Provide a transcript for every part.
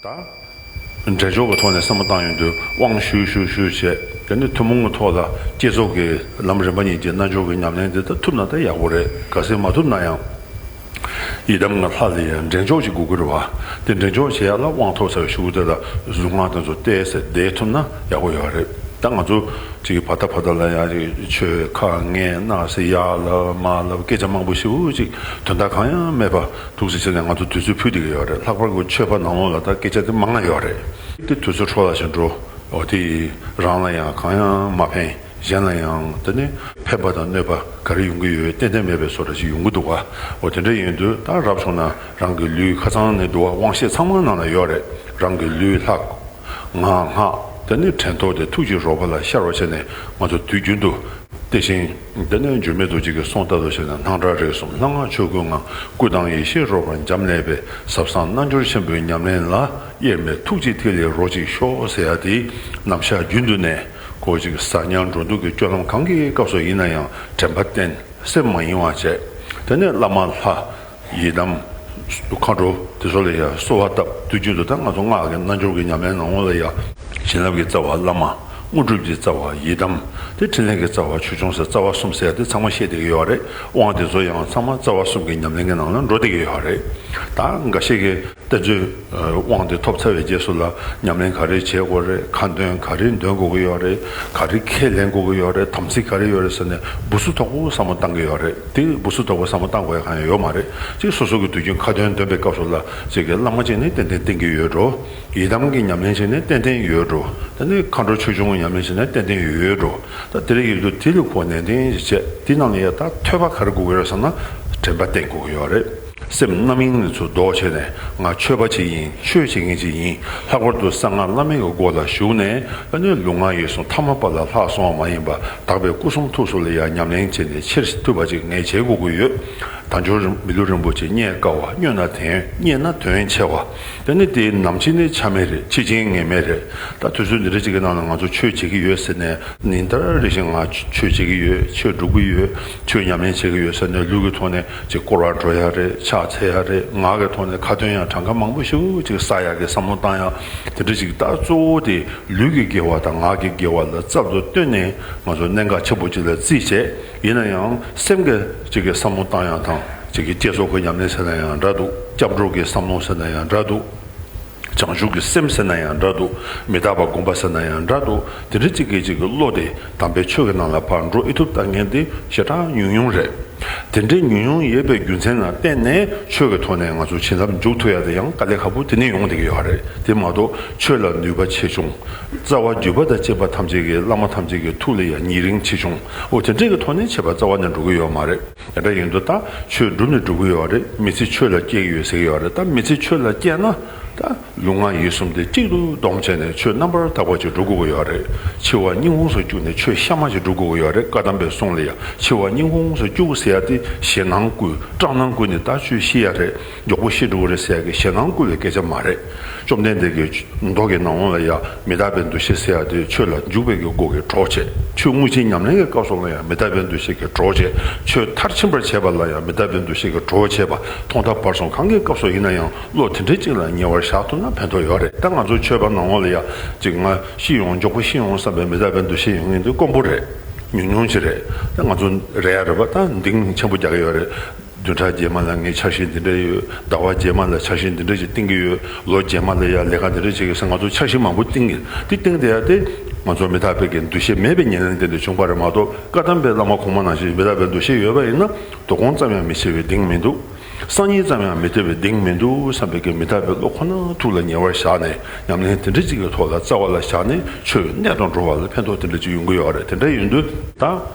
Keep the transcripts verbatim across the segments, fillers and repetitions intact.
འདྲེན་འཇོག་གི་ཐོག་ནས་བསམ་བློ་བཏང་ཡོང་དུས་དབང་ཞུས་ཞུས་ཞུས་བྱས། དེ་ནས་ཐུན་མོང་གི་ཐོག་ལ་བསྐྱེད་རྫོགས་ཀྱི་ལམ་རིམ་པ་གཉིས་ཀྱི་རྣལ་འབྱོར་གྱི་ཉམས་ལེན་དེ་ད་ཐུབ་ན་ད་ཡག་པོ་རེད། གལ་སྲིད་མ་ཐུབ་ན་ཡང་། ཡི་དམ་ལྔ་ལྷ་ལ་ཡང་འདྲེན་འཇོག་བྱེད་དགོས་ཀྱི་རེད་བ། དེ་འདྲེན་འཇོག་བྱེད་ཡག་ལ་དབང་ཐོབ་ཚར་བའི་གཞུག་གུ་དེ་ལ་གཟུངས་སྔགས་དེ་ཚོ་བལྟས་ཚེ་བསྡད་ཐུབ་ན་ཡག་པོ་ཡོད་རེད། ད་ང་ཚོ་ཅིག་བར་ད་བར་ད་ལ་ཡང་ཅིག་ཆོས་ཁ་ངན་སྣ་ཟེར་ཡག་ལབ་མ་ལབ་སྐད་ཆ་མང་པོ་ཞེ་པོ་ཅིག་དོན་དག་གང་ཡང་མེད་པ་འདུག་ཟེར་བྱས་ནས་ང་ཚོ་དུས་ཚོད་ཕུད་བསྡད་ཀྱི་ཡོད་རེད། ལྷག་པར་དུ་ཆོས་པ་ནང་ལོགས་ལ་ད་སྐད་ཆ་དེ་མང་ང་ཡོད་རེད། དེ་དུས་ཚོད་འཕྲོ་བརླག་བྱེད་འགྲོ། འོ་དེ་རང་ལ་ཡང་གང་ཡང་མ་ཕན། གཞན་ལ་ཡང་དེ་ནི་ཕན་པ་དང་གནོད་པ་ག་རེ་ཡོང་གི་ཡོད། ཏན་ཏན་མེད་པའི་བཟོ་འདྲ་ཞིག་ཡོང་གི་འདུག་ག། འོ་དེ་འདྲ་ཡིན་དུས་ད་རབ་བྱུང་ན་རང་གི་ལུས་ཁ་ཚང་ནས་འདུག་བ། དབང་ཤེས་ཚང་མ་ནང་ལ་ཡོད་རེད། རང་གི་ལུས་ལྷ། ངག་སྔགས། དེ་ནི་དྲན་རྟོག་དེ་ཐུགས་ཀྱི་རོལ་པ་ལ་ཤར་བ་བྱས་ནས་ང་ཚོ་དུས་རྒྱུན་དུ། དེ་བཞིན་དེ་ནས་འགྱུར་མེད་རྡོ་རྗེ་གིས་གསུངས་ལྟར་དུ་བྱས་ན། སྣང་གྲགས་རིག་གསུམ་ལྷ་སྔགས་ཆོས་སྐུའི་ངང་། སྐུ་དང་ཡེ་ཤེས་རོལ་པར་འབྱམས་ཀླས་པའི། ཟབ་གསང་རྣལ་འབྱོར་ཆེན་པོའི་ཉམས་ལེན་ལ། དབྱེར་མེད་ཐུགས་རྗེའི་ཐིག་ལེ་རོ་གཅིག་ཤོག་ཟེར་ཡ་དེ་ནམ་ཞག་རྒྱུན་དུ་ནས་ཁོ་ཅིག་ཟ་ཉལ་འགྲོ་འདུག་གི་སྤྱོད་ལམ་གང་གི་སྐབས་སུ་ཡིན་ན་ཡང་དྲན་པ་བརྟན། སེམས་མ་ཡེངས་པ་བྱས། དེ་ནས་བླ་མ་ལྷ། ཡི་དམ། མཁའ་འགྲོ་དེ་ཚོ་ལ་ཡང་གསོལ་བ་བཏབ། དུས་རྒྱུན་དུ་ད་ང་ཚོ་སྔགས་ཀྱི་རྣལ་འབྱོར་གྱི་ཉམས་ལེན་ནང་ལོགས་ལ་ཡང་བྱིན་རླབས་ཀྱི་རྩ་བ་བླ་མ། དངོས་གྲུབ་ཀྱི་རྩ་བ་ཡི་དམ། དེ་ཕྲིན་ལས་ཀྱི་རྩ་བ་ཆོས་སྐྱོང་ཟེར་རྩ་བ་གསུམ་ཟེར་ཡ་དེ་ཚང་མ་བཤད་བསྡད་ཀྱི་ཡོད་རེད། དབང་དེ་ཚོ་ཡང་ཚང་མ་རྩ་བ་གསུམ་གྱི་ཉམས་ལེན་གྱི་ནང་ལ་འགྲོ་བསྡད་ཀྱི་ཡོད་རེད། ད་འགའ་ཤས་ཀྱིས་བསྟན་བཅོས་དབང་དེ་ཐོབ་ཚར་བའི་རྗེས་སུ་ལ་ཉམས་ལེན་ག་རེ་བྱེད་དགོས་རེད། ཁ་འདོན་ག་རེ་འདོན་དགོས་ཀྱི་ཡོད་རེད། ག་རེ་ཁས་ལེན་དགོས་ཀྱི་ཡོད་རེད། དམ་ཚིག་ག་རེ་ཡོད་རེད་ཟེར་ནས་སྦུ་སུ་དོག་པོ་བསམ་བློ་བཏང་གི་ཡོད་རེད། དེ་སྦུ་སུ་དོག་པོ་བསམ་བློ་བཏང་དགོས་ཡ་གང་ཡང་ཡོད་མ་རེད། ཅིག་སོ་སོ་གི་དུས་རྒྱུན་ཁ་འདོན་འདོན་པའི་སྐབས་སུ་ལ་ཅིག་གི་བླ་མ་ཅིག་ནི་ཏན་ཏན་བསྟེན་གྱི་ཡོད་འགྲོ། ཡི་དམ་གྱི་ཉམས་ལེན་བྱས་ནས་ཏན་ཏན་ཡོད་འགྲོ། དེ་ནས་མཁའ་འགྲོ་ཆོས་སྐྱོང་གི་ཉམས་ལེན་བྱས་ནས་ཏན་ཏན་ཡོད་འགྲོ། ད་དེ་རིགས་ཡོད་དུས་དེ་ལ་གོ་ནན་ཏན་ཞིག་བྱས། དེ་ནང་ལ་ཡ་ད་ཐོས་པ་ག་རེ་དགོས་ཀྱི་ཡོད་རེད་ཟེར་ན། དྲན་པ་བསྟེན་དགོས་ཀྱི་ཡོད་རེད། སེམས་རྣམ་གཡེང་ནས་ཚུར་ལྡོག་བྱས་ནས་ང་ཆོས་པ་ཅིག་ཡིན། ཆོས་བྱེད་མཁན་ཅིག་ཡིན། ལྷག་པར་དུ་གསང་སྔགས་བླ་མེད་ཀྱི་སྒོ་ལ་ཞུགས་ནས། ཨ་ནི་ལུས་ངག་ཡིད་གསུམ་ཐ་མལ་པ་ལ་ལྷག་སོང་བ་མ་ཡིན་པ། དག་པའི་སྐུ་གསུང་ཐུགས་སུ་ལ་ཡང་ཉམས་ལེན་བྱས་ནས་ཆེར་ཐུབ་པ་ཅིག་ངས་བྱེད་དགོས་ཀྱི་ཡོད། དལ་འབྱོར་མི་ལུས་རིན་པོ་ཆེ་རྙེད་དཀའ་བ། རྙེད་ན་དོན་རྙེད་ན་དོན་ཆེ་བ། དེ་ནི་དེའི་ནམ་འཆི་ནི་ཆ་མེད་རེད། འཆི་རྐྱེན་ངེས་མེད་རེད། ད་དུས་ཚོད་འདི་འདྲ་ཅིག་གི་ནང་ལ་ང་ཚོ་ཆོས་བྱེད་ཀྱི་ཡོད་ཟེར་ནས་ཉིན་ལྟར་རེ་བཞིན་ང་ཆོས་བྱེད་ཀྱི་ཡོད། ཆོས་སྒྲུབ་ཀྱི་ཡོད། ཆོས་ཉམས་ལེན་བྱེད་ཀྱི་ཡོད་ཟེར་ནས་ལུས་ཀྱི་ཐོག་ནས་ཅིག་སྐོར་བ་འགྲོ་ཡ་རེད། ཕྱག་འཚལ་ཡ་རེད། ངག་གི་ཐོག་ནས་ཁ་ཏོན་ཡང་གྲངས་ཀ་མང་པོ་ཞིག་ཅིག་བསགས་ཡ་གི་བསམ་བློ་བཏང་ཡ་དེ་འདྲ་ཅིག་ད་གཙོ་བོ་དེ་ལུས་ཀྱི་དགེ་བ་དང་ངག་གི་དགེ་བ་ལ་རྩལ་དུ་བཏོན་ནས་ང་ཚོ་གནད་འགག་ཆེན་པོ་ཅིག་ལ་བརྩིས་བྱས། ཡིན་ན་ཡང་སེམས་ཀྱི་ཅིག་གི་བསམ་བློ་བཏང་ཡ་དང་ཅིག་གི་བསྐྱེད་རྫོགས་ཀྱི་ཉམས་ལེན་ཟེར་ན་ཡང་འདྲ་འདུག་སྐྱབས་འགྲོ་གི་བསམ་བློ་ཟེར་ན་ཡང་འདྲ་འདུག་བྱང་ཆུབ་ཀྱི་སེམས་ཟེར་ན་ཡང་འདྲ་འདུག་མི་རྟག་པ་སྒོམ་པ་ཟེར་ན་ཡང་འདྲ་འདུག་དེ་འདྲ་ཅིག་གི་ཅིག་གི་བློ་དེ་དམ་པའི་ཆོས་ཀྱི་ནང་ལ་ཕར་འགྲོ་ཨེ་ཐུབ་ལྟ་མཁན་དེ་ཞེ་དྲག་ཉུང་ཉུང་རེད། དེ་འདྲའི་ཉུང་ཉུང་ཡོད་པའི་རྒྱུ་མཚན་ལ་བརྟེན་ནས་ཆོས་ཀྱི་ཐོག་ནས་ང་ཚོ་བྱིན་རླབས་འཇུག་ཐུབ་ཡ་དེ་ཡང་དཀའ་ལས་ཁག་པོ་དེ་ནས་ཡོང་བསྡད་ཀྱི་ཡོད་རེད། དེ་མ་གཏོགས་ཆོས་ལ་ནུས་པ་ཆེ་ཆུང་། རྩ་བ་བརྒྱུད་པ་དང་བཅས་པ་ཐམས་ཅད་ཀྱི་བླ་མ་ཐམས་ཅད་ཀྱི་ཐུགས་ལ་ཡང་ཉེ་རིང་ཆེ་ཆུང་། འོ་དེ་འདྲའི་གི་ཐོག་ནས་བྱས་པ་རྩ་བ་ནས་འགྲོ་གི་ཡོད་མ་རེད། དེ་འདྲ་ཡིན་དུས་ད་ཆོས་སྒྲུབ་ནས་འགྲོ་གི་ཡོད་རེད། མི་ཚེ་ཆོས་ལ་སྐྱེལ་གི་ཡོད་ཟེར་གི་ཡོད་རེད། ད་མི་ཚེ་ཆོས་ལ་སྐྱེལ་ན་ད་ལུས་ངག་ཡིད་གསུམ་དེ་གཅིག་ཏུ་བསྡོམས་བྱས་ནས་ཆོས་རྣམ་པར་དག་པ་ཅིག་སྒྲུབ་དགོས་ཀྱི་ཡོད་རེད། འཆི་བ་སྙིང་ཁོངས་སུ་བཅུག་ནས་ཆོས་གཤའ་མ་ཅིག་སྒྲུབ་དགོས་ཀྱི་ཡོད་རེད། བཀའ་གདམས་པའི་གསུང་ལ་ཡང་འཆི་བ་སྙིང་ཁོངས་སུ་བཅུག་ཟེར་ཡ་དེ་ཞེད་སྣང་བསྐུལ་སྐྲག་སྣང་བསྐུལ་ནས་ད་ཆོས་ཤི་ཡ་རེད། མགྱོགས་པོ་ཤི་འགྲོ་གི་རེད་ཟེར་ཡ་གི་ཞེད་སྣང་བསྐུལ་བའི་སྐད་ཆ་མ་རེད། བཅོམ་ལྡན་འདས་ཀྱི་མདོ་གི་ནང་ལ་ཡང་མི་རྟག་པའི་འདུ་ཤེས་ཟེར་ཡ་དེ་ཆོས་ལ་འཇུག་པའི་གི་སྒོ་གི་གྲོགས་བྱེད། ཆོས་དངོས་གཞིའི་ཉམས་ལེན་གྱི་སྐབས་སུ་ལ་ཡང་མི་རྟག་པའི་འདུ་ཤེས་ཀྱི་གྲོགས་བྱེད། ཆོས་མཐར་ཕྱིན་པར་བྱེད་པ་ལ་ཡང་མི་རྟག་པའི་འདུ་ཤེས་ཀྱི་གྲོགས་བྱེད་པ། ཐོག་མཐའ་བར་གསུམ་གང་གི་སྐབས་སུ་ཡིན་ན་ཡང་བློ་དེ་འདྲའི་གཅིག་ལ་ཉེ་བར་བཞག་ཐུབ་ན་ཕན་ཐོགས་ཡོད་རེད། ད་ང་ཚོ་ཆོས་པ་ནང་ལོགས་ལ་ཡང་ཅིག་ང་ཤི་ཡོང་མགྱོགས་པོ་ཤི་ཡོང་བསམ་པའི་མི་རྟག་པའི་འདུ་ཤེས་ཡོང་མཁན་དེ་དཀོན་པོ་རེད། ཉུང་ཉུང་ཅིག་རེད། ད་ང་ཚོ་རེད་ཡ་རེད་པ། ད་འདིང་ཆེན་པོ་རྒྱག་གི་ཡོད་རེད། བདུན་ཕྲག་རྗེས་མ་ལ་ངས་འཆར་གཞི་འདི་འདྲ་ཡོད། ཟླ་བ་རྗེས་མ་ལ་འཆར་གཞི་འདི་འདྲ་ཞིག་བཏིང་གི་ཡོད། ལོ་རྗེས་མ་ལ་ཡ་ལས་ཀ་འདི་འདྲ་བྱེད་ཀྱི་ཟེར་ང་ཚོ་འཆར་གཞི་མང་པོ་བཏིང་གི། དེ་བཏིང་བསྡད་ཡ་དེ་ང་ཚོ་མི་རྟག་པའི་གི་འདུ་ཤེས་མེད་པའི་ཉེར་ལེན་སྟེང་དུ་བྱུང་བ་རེད་མ་གཏོགས། བཀའ་གདམས་པའི་བླ་མ་གོང་མ་ནང་བཞིན་མི་རྟག་པའི་འདུ་ཤེས་ཡོད་པ་ཡིན་ན་དོ་དགོང་ཙམ་ཡང་མི་འཆི་བའི་གདེང་མི་འདུག་སང་ཉིན་ཙམ་ཡང་མི་འདས་པའི་གདེང་མི་འདུག་བསམ་པའི་གི་མི་རྟག་པའི་བློ་ཁོ་ན་ཐུགས་ལ་ཉེ་བར་བཞག་ནས་ཉམས་ལེན་དེ་འདྲ་ཅིག་གི་ཐོག་ལ་རྩ་བ་ལ་བཞག་ནས་ཆོས་གནད་དུ་འགྲོ་བ་ལ་ཕན་ཐོགས་དེ་འདྲ་ཅིག་ཡོང་གི་ཡོད་རེད། དེ་འདྲ་ཡིན་དུས་ད།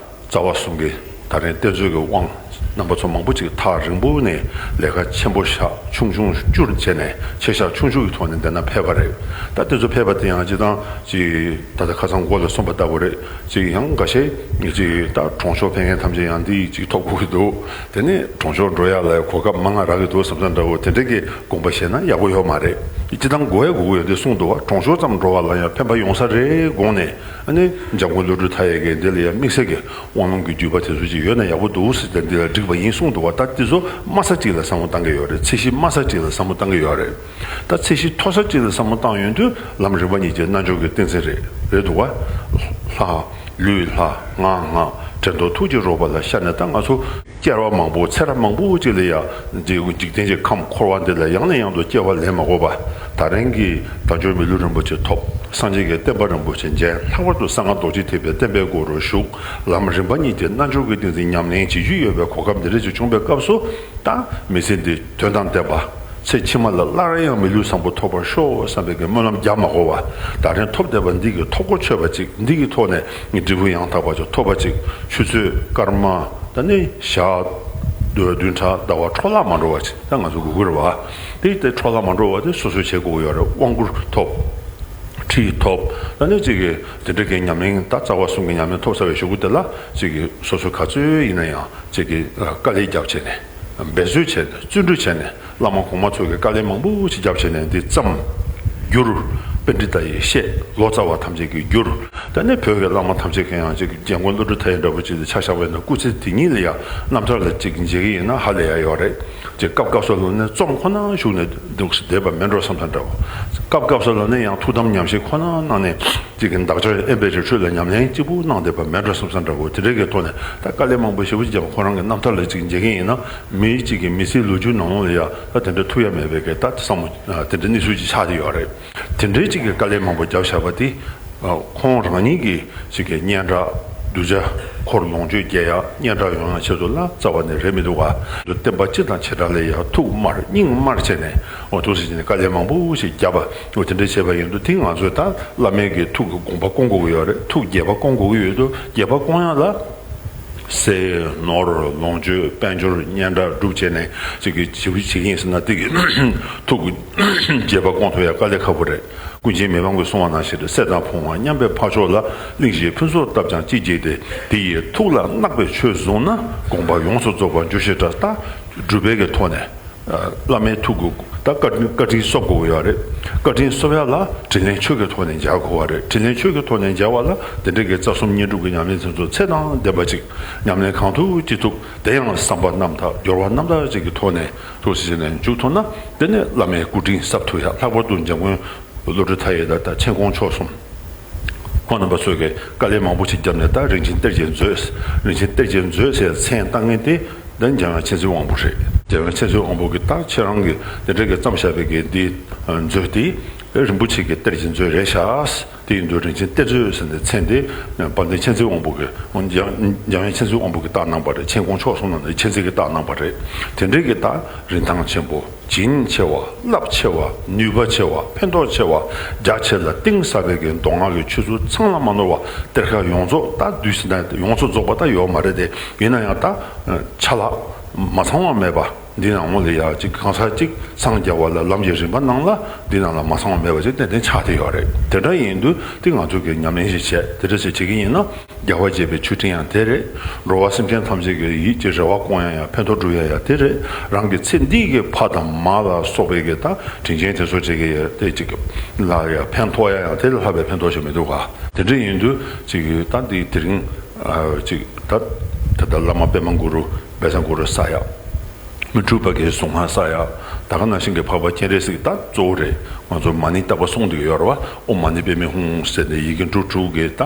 རྩ་བ་གསུམ་གྱི་ད་རིང་བསྟན་རྩོད་ཀྱི་དབང་རྣམ་པ་ཚོ་མང་པོ་ཅིག་ཐག་རིང་པོ་ནས་ལས་ཀ་ཆེན་པོ་བཞག་ཆུང་ཆུང་བསྐྱུར་བྱས་ནས་ཆེ་བཞག་ཆུང་ཆུང་གི་ཐོག་ནས་འདི་ན་ཕེབས་པ་རེད། ད་དེ་ཚོ་ཕེབས་པ་དེ་ཡང་སྤྱིར་བཏང་ཅིག་ད་ལྟ་ཁ་སང་འགོ་ལ་གསུངས་པ་ལྟ་བུ་རེད། ཅིག་ཡང་འགའ་ཤས་ཅིག་ད་གྲོང་ཆོག་ཕེབས་མཁན་ཐམས་ཅད་ཡང་འདི་ཅིག་ཐོབ་དགོས་ཀྱི་འདུག་དེ་ནས་གྲོང་ཆོག་འགྲོ་ཡག་ལ་གོ་སྐབས་མང་ང་རག་གི་འདུག་བསམ་བསམ་འདྲ་བོ་དེ་འདྲ་གི་དགོངས་པ་བཞེས་ན་ཡག་པོ་ཡོད་མ་རེད། སྤྱི་བཏང་དགོས་ཡ་དགོས་ཀྱི་ཡོད་དེ་གསུངས་འདུག་བ། གྲོང་ཆོག་ཙམ་འགྲོ་བ་ལ་ཡང་ཕན་པ་ཡོང་ས་རེད་དགོངས་ནས། ཨ་ནི་འཇམ་མགོན་བློ་གྲོས་མཐའ་ཡས་ཀྱིས་འདི་ལ་ཡང་དམིགས་བསལ་གྱི་དབང་ལུང་གི་བརྒྱུད་པ་དེ་ཚོ་ཅིག་ཡོད་ན་ཡག་པོ་འདུག་ཟེར་ཏེ། འདི་ལ་འགྲིག་པ་ཡིན་གསུངས་འདུག་བ། ད་དེ་ཚོ་དམའ་ས་གཅིག་ལ་བསམ་བློ་བཏང་གི་ཡོད་རེད། ཚད་གཞི་དམའ་ས་གཅིག་ལ་བསམ་བློ་བཏང་གི་ཡོད་རེད། ད་ཚད་གཞི་མཐོ་ས་གཅིག་ལ་བསམ་བློ་བཏང་ཡོང་དུས་ལམ་རིམ་པ་གཉིས་ཀྱི་རྣལ་འབྱོར་གྱི་ཏིང་འཛིན་རེད། རེད་འདུག་བ། ལྷ། ལུས་ལྷ། ངག་སྔགས། དྲན་རྟོག་ཐུགས་རྗེ་རོལ་པ་ལ་ཤར་ནས། ད་ང་ཚོ་སྐྱེ་བ་མང་པོ་ཚེ་རབས་མང་པོ་ཅིག་ལ་ཡང་འདི་འཇིག་རྟེན་གྱི་ཁམས་འཁོར་བ་འདི་ལ་ཡང་ནས་ཡང་དུ་སྐྱེ་བ་ལེན་མ་དགོས་པ། ད་རིང་གི་དལ་འབྱོར་མི་ལུས་རིན་པོ་ཆེ་ཐོབ། སངས་རྒྱས་ཀྱི་བསྟན་པ་རིན་པོ་ཆེ་མཇལ། ལྷག་པར་དུ་གསང་སྔགས་རྡོ་རྗེ་ཐེག་པའི་བསྟན་པའི་སྒོ་རུ་ཞུགས། ལམ་རིམ་པ་གཉིས་ཀྱི་རྣལ་འབྱོར་གྱི་ཏིང་འཛིན་ཉམས་ལེན་བྱེད་རྒྱུ་ཡོད་པའི་གོ་སྐབས་འདི་འདྲ་ཞིག་བྱུང་བའི་སྐབས་སུ། ད་མི་ཚེ་འདི་དོན་དང་ལྡན་པ། ཚེ་ཕྱི་མ་ལ་སླར་ཡང་མི་ལུས་བཟང་པོ་ཐོབ་པར་ཤོག་བསམ་པའི་གི་སྨོན་ལམ་རྒྱག་མ་དགོས་པ། ད་རིང་ཐོབ་བསྡད་པ་འདི་གི་ཐོབ་གོ་ཆོད་པ་ཅིག་འདི་གི་ཐོག་ནས་འབྲས་བུ་ཡང་དག་པ་ཅིག་ཐོབ་པ་ཅིག་ཆུ་ཚོད་སྐར་མ། ད་ནི་ཞག་བདུན་ཕྲག་ཟླ་བ་འཕྲོ་བརླག་མ་འགྲོ་བ་ཅིག་ད་ང་ཚོ་དགོས་ཀྱི་རེད་བ། དེ་དེ་འཕྲོ་བརླག་མ་འགྲོ་བ་དེ་སོ་སོས་བྱེད་དགོས་ཀྱི་ཡོད་རེད། དབང་བསྐུར་ཐོབ། ཁྲིད་ཐོབ། ད་ནི་གཅིག་གི་དེ་འདྲ་གི་ཉམས་ལེན། ད་རྩ་བ་གསུམ་གྱི་ཉམས་ལེན་ཐོབ་ཚར་བའི་གཞུག་གུ་དེ་ལ་གཅིག་གི་སོ་སོ་ག་ཚོད་ཡིན་ན་ཡང་གཅིག་གི་དཀའ་ལས་རྒྱབ་བྱས་ནས། འབད་རྩོལ་བྱས་ནས། བརྩོན་འགྲུས་བྱས་ནས། བླ་མ་གོང་མ་ཚོ་གིས་དཀའ་ལས་མང་པོ་ཞིག་བརྒྱབ་བྱས་ནས་འདི་བརྩམས། བསྒྱུར། པཎྜི་ཏ་ཡིས་བཤད། ལོ་ཙཱ་བ་ཐམས་ཅད་ཀྱིས་བསྒྱུར། ད་ནི་བོད་ཀྱི་བླ་མ་ཐམས་ཅད་ཀྱིས་ཡང་ཅིག་འཇམ་མགོན་བློ་གྲོས་མཐའ་ཡས་འདྲ་པོ་ཅིག་ལ་ཆ་བཞག་པ་ཡིན་ན། སྐུ་ཚེ་དེ་ཉིད་ལ་ཡང་རྣམ་ཐར་ལ་ཅིག་མཇལ་གྱི་ཡིན་ན་ཧ་ལས་ཡ་ཡོད་རེད། ཅིག་སྐབས་སྐབས་སུ་ལ་ནི་རྩོམ་ཁོ་ན་བཞུགས་ནས་འདུག་བསྡད་པ་མེད་འགྲོ་བསམ་ས་འདྲ་བོ། སྐབས་སྐབས་སུ་ལ་ནི་ཡང་ཐུགས་དམ་ཉམས་བཞེས་ཁོ་ན་གནང་ནས། གཅིག་གི་འདག་སྦྱར་དབེན་པའི་རི་ཁྲོད་ལ་ཉམས་ལེན་གཅིག་པུ་གནང་བསྡད་པ་མེད་འགྲོ་བསམ་ས་འདྲ་བོ། དེ་འདྲའི་གི་ཐོག་ནས་ད་དཀའ་ལས་མང་པོ་ཞེ་པོ་ཅིག་བརྒྱབ། ཁོ་རང་གི་རྣམ་ཐར་ལ་ཅིག་མཇལ་གྱི་ཡིན་ན། མི་གཅིག་གི་མི་ཚེའི་ལོ་རྒྱུས་ནང་ལོགས་ལ་ཡ་ད་དེ་འདྲ་ཐུག་ཡ་མེད་པའི་གི་ད་བསམ་བློ་དེ་འདྲའི་གནས་ཚུལ་ཅིག་ཆགས་བསྡད་ཡོད་རེད། དེ་འདྲའི་ཅིག་གི་དཀའ་ལས་མང་པོ་བརྒྱབ་བཞག་པ་དེ། ཁོང་རང་ཉིད་ཀྱི་ཅིག་གི་སྙན་གྲགས། གདུལ་བྱ་འཁོར་ལོངས་སྤྱོད་རྒྱས་ཡ། སྙན་གྲགས་ཡོང་ཡ་ཆེད་དུ་ལ་རྩ་བ་ནས་རེད་མི་འདུག་ག་བསྟན་པ་སྤྱི་དང་བྱེ་བྲག་ལ་ཡ་ཐུགས་དམར་སྙིང་དམར་བྱས་ནས། འོ་ཐུགས་སྲས་ཀྱི་ནས་དཀའ་ལས་མང་པོ་ཞིག་བརྒྱབ་པ། འོ་དེ་འདྲ་བྱས་པ་ཡིན་དུས་དེ་ང་ཚོས་ད་བླ་མའི་གི་ཐུགས་ཀྱི་དགོངས་པ་སྐོང་དགོས་ཀྱི་ཡོད་རེད། ཐུགས་དགྱེས་པ་སྐོང་དགོས་ཀྱི་ཡོད་དུས། དགྱེས་པ་སྐོང་ཡ་ལ། གསེར་ནོར་ལོངས་སྤྱོད་དཔལ་འབྱོར་སྙན་གྲགས་སྒྲུབ་བྱས་ནས་ཅིག་གི་ཞེ་པོ་བྱེད་ཀྱི་ཡིན་ཟེར་ན། དེ་གི་ཐུགས་ཀྱི་དགྱེས་པ་སྐོང་ཐུབ་ཡ་དཀའ་ལས་ཁག་པོ་རེད། ཀུན་མཁྱེན་མི་ཕམ་གྱིས་གསུངས་པ་ནང་བཞིན་རེད། གསེར་དང་བུམ་པ་མཉམ་པའི་འཕགས་མཆོག་ལ། གླིང་བཞིའི་ཕུན་ཚོགས་བཏབ་ཀྱང་ཅི་བགྱིས་ཏེ། དེ་ཡི་ཐུགས་ལ་བརྣག་པའི་ཆོས་བཟུང་ན། དགོངས་པ་ཡོངས་སུ་རྫོགས་པར་འགྱུར་ཞེས་གྲགས། ད་སྒྲུབ་པའི་གི་ཐོག་ནས། བླ་མའི་ཐུགས་ཀྱི་ད་བཀའ་བཀའ་དྲིན་གསོབ་དགོས་ཀྱི་ཡོད་རེད། བཀའ་དྲིན་གསོབ་ཡ་ལ་དྲིན་ལན་ཆོས་ཀྱི་ཐོག་ནས་འཇལ་དགོས་པ་རེད། དྲིན་ལན་ཆོས་ཀྱི་ཐོག་ནས་འཇལ་བ་ལ་དེ་འདྲའི་གི་རྩ་གསུམ་བསྙེན་སྒྲུབ་ཀྱི་ཉམས་ལེན་དེ་ཚོ་ཚད་དང་ལྡན་པ་ཅིག་ཉམས་ལེན་གང་ཐུབ་ཅི་ཐུབ། དེ་ཡང་བསམ་པ་རྣམ་དག་སྦྱོར་བ་རྣམ་དག་ཅིག་གི་ཐོག་ནས་ཐུགས་སྲས་ནས་འཇུག་ཐུབ་ན། དེ་ནས་བླ་མའི་སྐུ་དྲིན་གསབ་ཐུབ་ཡ། ལྷག་པར་དུ་འཇམ་མགོན་བློ་གྲོས་མཐའ་ཡས་དང་། ད་མཁྱེན་ཀོང་མཆོག་གསུམ། ཁོང་རྣམ་པ་ཚོས་ཀྱི་དཀའ་ལས་མང་པོ་ཞིག་བརྒྱབ་ནས། ད་རིན་ཆེན་གཏེར་གྱི་མཛོད། རིན་ཆེན་གཏེར་གྱི་མཛོད་ཟེར་མཚན་བཏགས་མཁན་དེ་ད་འཇམ་དབྱངས་མཁྱེན་བརྩེ་དབང་པོ་རེད། འཇམ་དབྱངས་མཁྱེན་བརྩེ་དབང་པོ་གིས་ད་ཁྱེད་རང་གིས་དེ་འདྲ་གི་བརྩམས་བཞག་པའི་གི་འདི་མཛོད་དེ་རིན་པོ་ཆེ་གི་གཏེར་གྱི་མཛོད་རེད་ཤག་དེ་ཡིན་དུས་རིན་ཆེན་གཏེར་མཛོད་ཟེར་ནས་མཚན་དེ་དཔལ་ལྡན་མཁྱེན་བརྩེ་དབང་པོ་གིས། འཇམ་འཇམ་དབྱངས་མཁྱེན་བརྩེ་དབང་པོ་གིས་བཏགས་གནང་པ་རེད། མཁྱེན་ཀོང་མཆོག་གསུམ་ནང་ནས་མཁྱེན་བརྩེ་གིས་བཏགས་གནང་པ་རེད། དེ་འདྲའི་གི་ད་རིན་ཐང་ཆེན་པོ། བྱིན་ཆེ་བ། རླབས་ཆེ་བ། ནུས་པ་ཆེ་བ། ཕན་ཐོགས་ཆེ་བ། རྒྱ་ཆེ་ལ་གཏིང་ཟབ་པའི་གི་མདོ་སྔགས་ཀྱི་ཆོས་ཚུལ་ཚང་ལ་མ་ནོར་བ། གཏེར་ཁ་ཡོངས་རྫོགས་ད་བསྡུས་ཟིན་ན་ཡོངས་སུ་རྫོགས་པ་ད་ཡོད་མ་རེད་དེ། ཡིན་ན་ཡང་ད་ཆ་ལག་མ་ཚང་བ་མེད་པ་འདི་ནང་ལོགས་ལ་ཡ་གཅིག་གང་ཟག་གཅིག་འཚང་རྒྱ་བ་ལ་ལམ་གྱི་རིམ་པ་ནང་ལ། འདི་ནང་ལ་མ་ཚང་བ་མེད་པ་ཅིག་ཏན་ཏན་ཆགས་བསྡད་ཡོད་རེད། དེ་འདྲ་ཡིན་དུས་དེ་ང་ཚོ་གི་ཉམས་ལེན་ཞིག་བྱས། དེ་འདྲ་ཞིག་བྱེད་ཀྱི་ཡིན་ན། རྒྱལ་བ་དགྱེས་པའི་མཆོད་སྤྲིན་ཡང་དེ་རེད། འགྲོ་བ་སེམས་ཅན་ཐམས་ཅད་ཀྱི་ཡིད་ཀྱི་རེ་བ་སྐོང་ཡ་ཡང་། ཕན་ཐོགས་སྒྲུབ་ཡ་ཡང་དེ་རེད། རང་གི་ཚེ་འདི་གི་ཕ་དང་མ་ལ་སོགས་པའི་གི་ད་དྲིན་ཆེན་དེ་ཚོ་བྱེད་ཀྱི་ཡ་དེ་ཅིག་ལ་ཡ་ཕན་ཐོགས་ཡ་ཡང་དེ་ལས་ལྷག་པའི་ཕན་ཐོགས་ཞིག་མི་འདུག་ག་དེ་འདྲ་ཡིན་དུས་ཅིག་ད་འདི་དེ་རིང་ཅིག་ད་ད་ལྟ་བླ་མ་པདྨ་གུ་རུ་བཛྲ་གུ་རུ་ས་ཡ། མི་འཁྲུགས་པ་གི་གཟུངས་སྔགས་ས་ཡ། ད་ག་ནང་བཞིན་གྱི་འཕགས་པ་སྤྱན་རས་གཟིགས་ད་གཙོ་བོ་རེད། ང་ཚོ་མ་ཎི་བཏབ་པ་གསུང་བསྡད་ཡོད་རེད་བ། ཨོཾ་མ་ཎི་པདྨེ་ཧཱུྃ་ཟེར་ནས་ཡི་གེ་འབྲུ་དྲུག་གི་ད་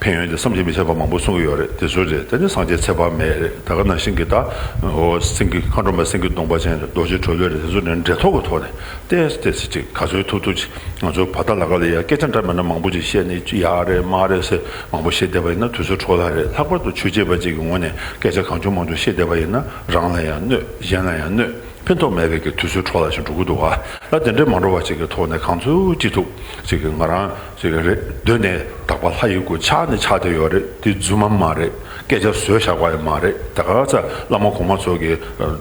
ཕན་ཡོན་དེ་བསམ་གྱིས་མི་ཁྱབ་པ་མང་པོ་གསུང་གི་ཡོད་རེད། དེ་ཚོ་རེད། དེ་ནས་སངས་རྒྱས་ཚེ་དཔག་མེད་རེད། ད་ག་ནང་བཞིན་གྱི་ད་ཨོ་སེང་གེ་མཁའ་འགྲོ་མ་སེང་གེ་གདོང་པ་ཅན་རེད། རྡོ་རྗེ་གྲོ་ལོད་རེད། དེ་ཚོ་ནས་འབྲེལ་ཐོག་གི་ཐོག་ནས་ཏོག་ཙམ་ཏོག་ཙམ་ཅིག་ག་ཚོད་ཐུབ་ཐུབ་ཅིག་ང་ཚོ་བར་ཐག་ལ་ཁ་ལ་ཡ་སྐད་ཆ་འདྲ་མི་འདྲ་མང་པོ་ཅིག་བཤད་ནས་ཅི་ཡག་རེད་མ་རེད་ཟེར་མང་པོ་བཤད་བསྡད་པ་ཡིན་ན་དུས་ཚོད་འཕྲོ་བརླག་རེད། ལྷག་པར་དུ་ཆོས་བྱེད་པ་ཅིག་གི་ངོས་ནས་སྐད་ཆ་གང་བྱུང་མང་བྱུང་བཤད་བསྡད་པ་ཡིན་ན་རང་ལ་ཡང་གནོད། གཞན་ལ་ཡང་གནོད། ཕན་ཐོགས་མེད་པའི་གི་དུས་ཚོད་འཕྲོ་བརླག་ཅིག་འགྲོ་གི་འདུག་ག་ད་དེ་འདྲའི་མ་འགྲོ་བ་ཅིག་གི་ཐོག་ནས་གང་ཚུགས་ཅི་ཐུབ་ཅིག་གི་ང་རང་ཅིག་གི་རེད། གདོད་ནས་དག་པ་ལྷ་ཡི་སྐུ་ཆགས་ནས་ཆགས་བསྡད་ཡོད་རེད། དེ་རྫུན་མ་མ་རེད། སྐད་ཆ་བཟོས་བཞག་པ་ཡང་མ་རེད། ད་ག་ཚ་བླ་མ་གོང་མ་ཚོ་གི་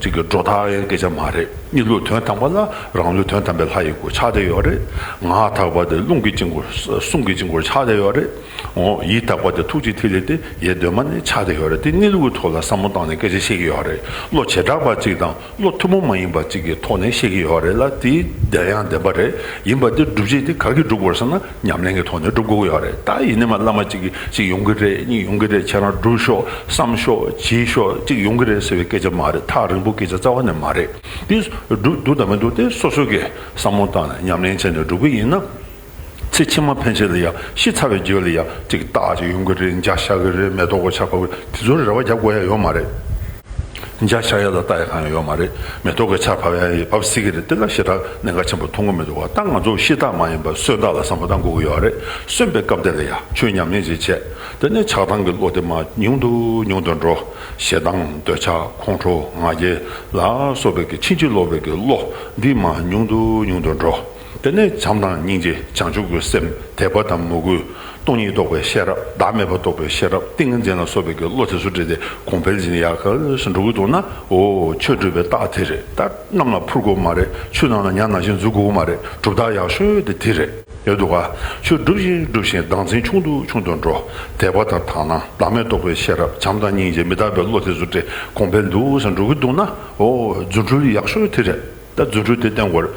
ཅིག་གི་སྒྲོ་བཏགས་ཡང་སྐད་ཆ་མ་རེད། གཉིས་ལུགས་དོན་དམ་པ་ལ་རང་ལུགས་དོན་དམ་པའི་ལྷ་ཡི་སྐུ་ཆགས་བསྡད་ཡོད་རེད། ངག་དག་པ་དེ་རླུང་གི་དཀྱིལ་འཁོར་གསུང་གི་དཀྱིལ་འཁོར་ཆགས་བསྡད་ཡོད་རེད། འོ་ཡིད་དག་པ་དེ་ཐུགས་ཀྱི་ཐིག་ལེ་དེ་ཡེ་གདོད་མ་ནས་ཆགས་བསྡད་ཡོད་རེད། དེ་གཉིས་ལུགས་ཀྱི་ཐོག་ལ་བསམ་བློ་བཏང་ནས་སྐད་ཆ་བཤད་ཀྱི་ཡོད་རེད། བློ་བྱེ་བྲག་པ་གཅིག་དང་བློ་ཐུན་མོང་མ་ཡིན་པ་གཅིག་གི་ཐོག་ནས་བཤད་ཀྱི་ཡོད་རེད་ལ། དེ་བདེན་ཡང་བདེན་པ་རེད། ཡིན་པ་དེ་སྒྲུབ་བྱེད་དེ་ག་གིས་སྒྲུབ་དགོས་ཟེར་ན་ཉམས་ལེན་གྱི་ཐོག་ནས་སྒྲུབ་དགོས་ཀྱི་ཡོད་རེད། ད་ཡིན་ནའི་མ་བླ་མ་གཅིག་གིས་གཅིག་ཡོང་གི་རེད། གཉིས་ཡོང་གི་རེད། ཁྱེད་རང་སྒྲུབ་ཤོག་བསམ་ཤོག་བྱེད་ཤོག་གཅིག་ཡོང་གི་རེད་ཟེར་བའི་སྐད་ཆ་མ་རེད། ཐག་རིང་པོ་སྐད་ཆ་རྩ་བ་ནས་མ་རེད། དེ་སྒྲུབ་འདུག་དང་མི་འདུག་དེ་སོ་སོ་གིས་བསམ་བློ་བཏང་ནས་ཉམས་ལེན་བྱས་ནས་སྒྲུབ་ཀྱི་ཡིན་ན། ཚེ་ཕྱི་མ་ཕན་ཆད་ལ་ཡང་ཤི་ཚར་བའི་རྗེས་ལ་ཡང་ཅིག་རྟགས་ཅིག་ཡོང་གི་རེད། འཇའ་ཤར་གི་རེད། མེ་ཏོག་གི་ཆར་ཕབ་གི་རེད། དེ་ཚོར་རེ་བ་རྒྱག་དགོས་ཡ་ཡོད་མ་རེད། འཇའ་ཤར་ཡ་ལ་ལྟ་ཡ་གང་ཡང་ཡོད་མ་རེད། མེ་ཏོག་གི་ཆར་ཕབ་ཡ་ཡི་བབས་སྲིད་ཀྱི་རེད། དེ་ལ་ཞེ་དྲག་གནད་འགག་ཆེན་པོ་མཐོང་གི་མི་འདུག་བ། ད་ང་ཚོ་ཤི་རྟགས་མ་ཡིན་པ་གསོན་རྟགས་ལ་བསམ་བློ་བཏང་དགོས་ཀྱི་ཡོད་རེད། གསོན་པའི་སྐབས་དེ་ལ་ཡང་ཆོས་ཉམས་ལེན་ཅིག་བྱས། དེ་ནས་ཆགས་སྡང་གི་བློ་དེ་མར་ཉུང་དུ་ཉུང་དུ་འགྲོ། ཞེ་སྡང་འདོད་ཆགས་ཁོང་ཁྲོ་ང་རྒྱལ་ལ་སོགས་པའི་གི་ཕྱིན་ཅི་ལོག་པའི་གི་བློ་འདི་མར་ཉུང་དུ་ཉུང་དུ་འགྲོ། དེ་ནས་བྱམས་དང་སྙིང་རྗེ་བྱང་ཆུབ་ཀྱི་སེམས་དད་པ་དང་མོས་གུས་སྟོང་ཉིད་རྟོགས་པའི་ཤེས་རབ་བདག་མེད་པ་རྟོགས་པའི་ཤེས་རབ་ཏིང་ངེ་འཛིན་ལ་སོགས་པའི་གི་བློ་དེ་ཚོ་སྤྲད་དེ་གོང་འཕེལ་ཕྱིན་ཡག་ག་ལེར་འགྲོ་གི་འདུག་ན། འོ་ཆོས་སྒྲུབ་པའི་རྟགས་དེ་རེད། ད་གནམ་ལ་འཕུར་དགོས་མ་རེད། ཆུ་ནང་ལ་ཉ་ནང་བཞིན་འཛུལ་དགོས་མ་རེད། གྲུབ་རྟགས་ཡག་ཤོས་དེ་དེ་རེད། ཡོད་འདུག་ག་ཆོས་སྒྲུབ་བཞིན་སྒྲུབ་བཞིན་བདག་འཛིན་ཆུང་དུ་ཆུང་དུ་འགྲོ། དད་པ་དང་དག་སྣང་བདག་མེད་རྟོགས་པའི་ཤེས་རབ་བྱམས་དང་སྙིང་རྗེ་མི་རྟག་པའི་བློ་དེ་ཚོ་སྤྲད་གོང་འཕེལ་འདུག་ཟེར་འགྲོ་གི་འདུག་ན། འོ་རྫུ་འཕྲུལ་ཡག་ཤོས་དེ་རེད། ད་རྫུ་འཕྲུལ་དེ་བསྟན་དགོས་རེད།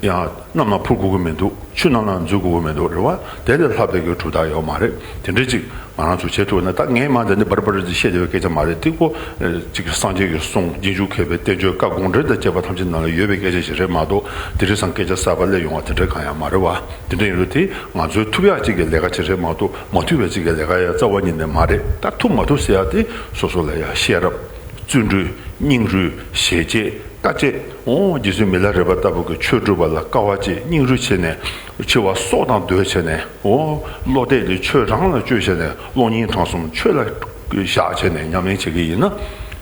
ཡང་གནམ་ལ་འཕུར་དགོས་ཀྱི་མི་འདུག་ཆུ་ནང་ལ་འཛུལ་དགོས་ཀྱི་མི་འདུག་རེད་བ། དེ་ལས་ལྷག་པའི་གི་གྲུབ་རྟགས་ཡོད་མ་རེད། དེ་འདྲ་ཅིག་ང་རང་ཚོ་བྱེད་ཐུབ་ན། ད་ངས་མ་འདི་ནི་བར་བར་དུ་བཤད་བསྡད་པའི་སྐད་ཆ་མ་རེད། དེ་ཁོ་ཅིག་སངས་རྒྱས་ཀྱི་གསུང་རྗེས་འཇུག་མཁས་པའི་བསྟན་བཅོས་བཀའ་དགོངས་འགྲེལ་དང་བཅས་པ་ཐམས་ཅད་ནང་ལ་ཡོད་པའི་སྐད་ཆ་ཞིག་རེད་མ་གཏོགས། དེ་རིང་སང་སྐད་ཆ་གསར་པ་སླེབས་ཡོང་བ་དེ་འདྲ་གང་ཡང་མ་རེད་བ། དེ་འདྲ་ཡིན་དུས་དེ་ང་ཚོའི་ཐུབ་ཡག་ཅིག་གི་ལས་ཀ་ཅིག་རེད་མ་གཏོགས། མ་ཐུབ་པའི་ཅིག་གི་ལས་ཀ་ཡང་རྩ་བ་ཉིད་ནས་མ་རེད། ད་ཐུབ་མ་ཐུབ་ཟེར་ཡག་དེ་སོ་སོ་ལ་ཡང་ཤེས་རབ། བརྩོན་འགྲུས། སྙིང་རུས། ཞེ་བཅད། དཀའ་སྤྱད། འོ་རྗེ་བཙུན་མི་ལ་རས་པ་ལྟ་བུ་གི་ཆོས་སྒྲུབ་པ་ལ་དཀའ་བ་སྤྱད། སྙིང་རུས་བྱས་ནས་འཆི་བ་སྲོག་དང་བསྡོས་བྱས་ནས། འོ་བློ་གཏད་དེ་ཆོས་རང་ལ་བཅོལ་བྱས་ནས། གློག་བརྙན་གྲངས་གསུམ་ཆོས་ལ་བཞག་བྱས་ནས་ཉམས་ལེན་བྱེད་ཀྱི་ཡིན་ན།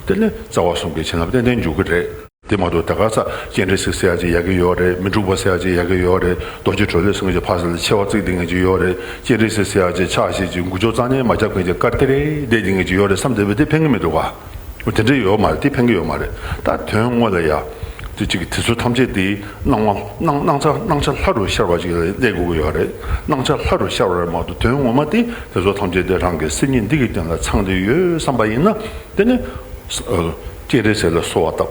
དེ་ནི་རྩ་བ་གསུམ་གྱི་བྱིན་རླབས་ཏན་ཏན་འཇུག་གི་རེད། དེ་མ་གཏོགས་ད་ག་ས་སྤྱན་རས་གཟིགས་ཟེར་ཡག་ཅིག་ཡག་གི་ཡོད་རེད། མི་འཁྲུགས་པ་ཟེར་ཡག་ཅིག་ཡག་གི་ཡོད་རེད། རྡོ་རྗེ་གྲོ་ལོད་ཟེར་མཁན་ཅིག་ཕར་ཟེར་ལ་ཆེ་བ་བརྩེགས་བསྡད་མཁན་ཅིག་ཡོད་རེད། སྤྱན་རས་གཟིགས་ཟེར་ཡག་ཅིག་ཕྱག་བཞེས་ཅིག་འགུལ་སྐྱོད་རྩ་ནས་མ་རྒྱབ་མཁན་ཅིག་དཀར་ཏི་རེ་བསྡད་མཁན་ཅིག་ཡོད་རེད་བསམ་བསྡད་པ་དེ་ཕན་གི་མི་འདུག་ག་འོ་དེ་འདྲ་ཡོད་མ་རེད། དེ་ཕན་གི་ཡོད་མ་རེད། ད་དོན་དངོས་ལ་ཡ། དེ་གཅིག་གི་དེ་ཚོ་ཐམས་ཅད་དེ་སྣང་བ་སྣང་སྣང་ཆ་སྣང་ཆ་ལྷ་རུ་ཤར་བ་ཅིག་ལ་གནས་དགོས་ཀྱི་ཡོད་རེད། སྣང་ཆ་ལྷ་རུ་ཤར་བ་རེད་མ་གཏོགས། དོན་ངོ་མ་དེ་དེ་ཚོ་ཐམས་ཅད་དེ་རང་གི་སེམས་ཉིད་འདི་གི་སྟེང་ལ་ཚང་བསྡད་ཡོད་བསམ་པ་ཡིན་ན། དེ་ནི། ཨ། སྤྱན་རས་གཟིགས་ལ་གསོལ་བ་བཏབ།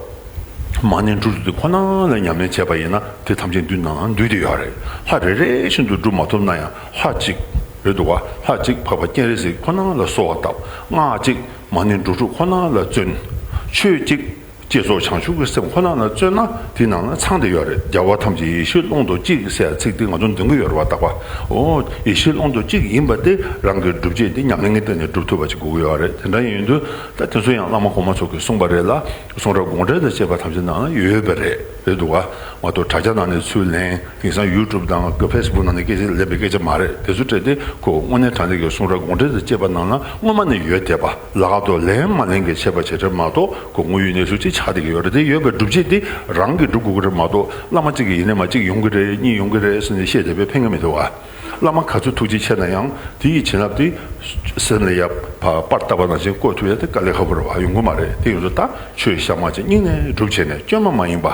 མ་ཎི་འབྲུ་དྲུག་དེ་ཁོ་ན་ལ་ཉམས་ལེན་བྱས་པ་ཡིན་ན། དེ་ཐམས་ཅད་འདི་ནང་ལ་འདུས་བསྡད་ཡོད་རེད། ལྷ་རེ་རེ་བཞིན་དུ་སྒྲུབ་མ་ཐུབ་ན་ཡང་ལྷ་གཅིག་རེད་འདུག་ག་ལྷ་གཅིག་འཕགས་པ་སྤྱན་རས་གཟིགས་ཁོ་ན་ལ་གསོལ་བ་བཏབ། སྔགས་གཅིག་མ་ཎི་འབྲུ་དྲུག་ཁོ་ན་ལ་བརྩོན། ཆོས་གཅིག་བསྐྱེད་རྫོགས་བྱང་ཆུབ་ཀྱི་སེམས་ཁོ་ན་ལ་བརྩོན་ན། དེ་ནང་ལ་ཚང་བསྡད་ཡོད་རེད། རྒྱལ་བ་ཐམས་ཅད་ཡེ་ཤེས་ཀློང་དུ་གཅིག་ཟེར་ཡ་ཚིག་དེ་ང་ཚོ་འདོན་གྱི་ཡོད་རེད་བ། རྟག་པར། འོ། ཡེ་ཤེས་ཀློང་དུ་གཅིག་ཡིན་པ་དེ་རང་གི་སྒྲུབ་བྱེད་དེ་ཉམས་ལེན་གྱི་སྟེང་ནས་སྒྲུབ་ཐུབ་པ་ཅིག་དགོས་ཀྱི་ཡོད་རེད། དེ་འདྲ་ཡིན་དུས་ད་དེ་ཚོ་ཡང་བླ་མ་གོང་མ་ཚོ་གིས་གསུངས་པ་རེད་ལ། གསུང་རབ་དགོངས་འགྲེལ་དང་བཅས་པ་ཐམས་ཅད་ནང་ལ་ཡོད་པ་རེད། རེད་འདུག་ག་མ་གཏོགས་དྲ་རྒྱ་ནང་ནས་ཚུར་ལེན། དེང་སང་ཡུ་ཊུབ་དང་ཕེ་སི་བུག་ནང་ནས་སྐད་ཆ་ལེན་པའི་སྐད་ཆ་མ་རེད། དེ་ཚོ་སྤྲད་དེ་ཁོ་དངོས་གནས་དྲང་གནས་ཀྱི་གསུང་རབ་དགོངས་འགྲེལ་དང་བཅས་པ་ནང་ལ་སྔོན་མ་ནས་ཡོད་བསྡད་པ། ལག་ཏུ་ལེན་མ་ལེན་གྱི་ཁྱད་པར་ཅིག་རེད་མ་གཏོགས། ཁོ་དངོས་ཡོད་གནས་ཚུལ་ཅིག་ཆགས་བསྡད་ཀྱི་ཡོད་རེད། དེ་ཡོད་པའི་སྒྲུབ་བྱེད་དེ་རང་གིས་སྒྲུབ་དགོས་ཀྱི་རེད་མ་གཏོགས། བླ་མ་གཅིག་གིས་ཡིན་ནའི་མ་གཅིག་ཡོང་གི་རེད། གཉིས་ཡོང་གི་རེད་ཟེར་ནས་བཤད་བསྡད་པས་ཕན་གྱི་མི་འདུག་ག་བླ་མ་ག་ཚོད་ཐུགས་རྗེ་ཆེ་ན་ཡང་དེ་ཡི་བྱིན་རླབས་དེ་སེམས་ལ་ཡར་ཕར་པར་བཏབ་པ་ནང་བཞིན་བཀོད་ཐུབ་ཡ་དེ་དཀའ་ལས་ཁག་པོ་རེད་བ། ཡོང་གི་མ་རེད། དེ་ཡོད་དུས་ད་ཆོས་གཤའ་མ་ཅིག་སྙིང་ནས་སྒྲུབ་བྱས་ནས། བཅོས་མ་མ་ཡིན་པ།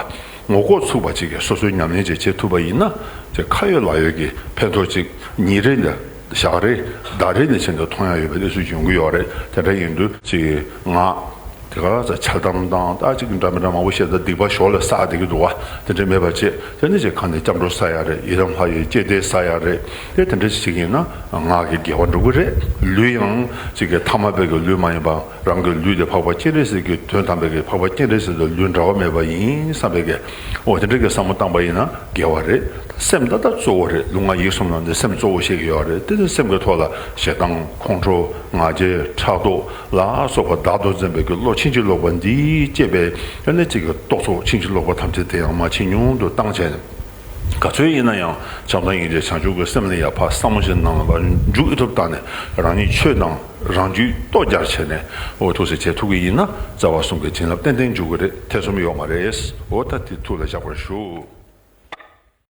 ངོ་ལྐོག་ཚུགས་པ་ཅིག་གིས་སོ་སོའི་ཉམས་ལེན་ཅིག་བྱེད་ཐུབ་པ་ཡིན་ན། དེ་ཁ་ཡོད་ལག་ཡོད་ཀྱི་ཕན་ཐོགས་ཅིག་ཉིན་རེ་ནས་ཞག་རེ་ཟླ་རེ་ནས་བྱས་ནས་མཐོང་ཡ་ཡོད་པའི་གནས་ཚུལ་ཅིག་ཡོང་གི་ཡོད་རེད། དེ་འདྲ་ཡིན་དུས་ཅིག་ང་དེ་ག་ཚ་འཆལ་གཏམ་དང་ད་ཅིག་འདྲ་མི་འདྲ་མང་པོ་བཤད། ད་སྡིག་པ་ཞོར་ལ་བསགས་བསྡད་ཀྱི་འདུག་བ། དེ་འདྲ་མེད་པ་བྱས། དེ་ནས་ཅིག་ཁ་ནས་སྐྱབས་འགྲོ་བསགས་ཡ་རེད། ཡི་དམ་ལྷ་ཡི་བཅས་ཏེ་བསགས་ཡ་རེད། དེ་དེ་འདྲ་ཅིག་ཡིན་ན་ངག་གི་དགེ་བ་འགྲུབ་ཀྱི་རེད། ལུས་ཡང་ཅིག་གི་ཐ་མལ་པའི་གི་ལུས་མ་ཡིན་པ། རང་གི་ལུས་དེ་འཕགས་པ་སྤྱན་རས་གཟིགས་ཀྱི། དོན་དམ་པའི་གི་འཕགས་པ་སྤྱན་རས་གཟིགས་དང་ལུས་འབྲལ་བ་མེད་པ་ཡིན་བསམ་པའི་གི། འོ་དེ་འདྲ་གི་བསམ་བློ་བཏང་པ་ཡིན་ན་དགེ་བ་རེད། སེམས་ད་ལྟ་གཙོ་བོ་རེད། ལུས་ངག་ཡིད་གསུམ་ནང་ནས་སེམས་གཙོ་བོ་བཤད་ཀྱི་ཡོད་རེད། དེ་ནི་སེམས་ཀྱི་ཐོག་ལ་ཞེ་སྡང་ཁོང་ཁྲོ་ང་རྒྱལ་ཕྲག་དོག་ལ་སོགས་པ་བདག་ཏུ་འཛིན་པའི་གི་བློ་ཕྱིན་ཅི་ལོག་པ་འདིས་བསྐྱེད་པའི་ཡང་ན་གཅིག་གི་རྟོག་ཚོགས་ཕྱིན་ཅི་ལོག་པ་ཐམས་ཅད་དེ་ཡང་མར་ཇེ་ཉུང་དུ་བཏང་བྱས། ག་ཚོད་ཡིན་ན་ཡང་བྱམས་དང་སྙིང་རྗེ་བྱང་ཆུབ་ཀྱི་སེམས་ལ་ཡར་ཕར་བསམ་བློ་ཞིག་ནང་ལ་འཇུག་ཨེ་ཐུབ་བཏང་ནས། རང་ཉིད་ཆོས་དང་རང་རྒྱུད་ལྟོ་སྦྱར་བྱས་ནས། འོ་ཐུགས་སྲས་བྱེད་ཐུབ་ཀྱི་ཡིན་ན་རྩ་བ་གསུམ་གྱི་བྱིན་རླབས་ཏན་ཏན་འཇུག་གི་རེད། ཐེ་ཚོམ་ཡོད་མ་རེད། འོ་ད་དེ་ཐུགས་ལ་བཞག་པར་ཞུ།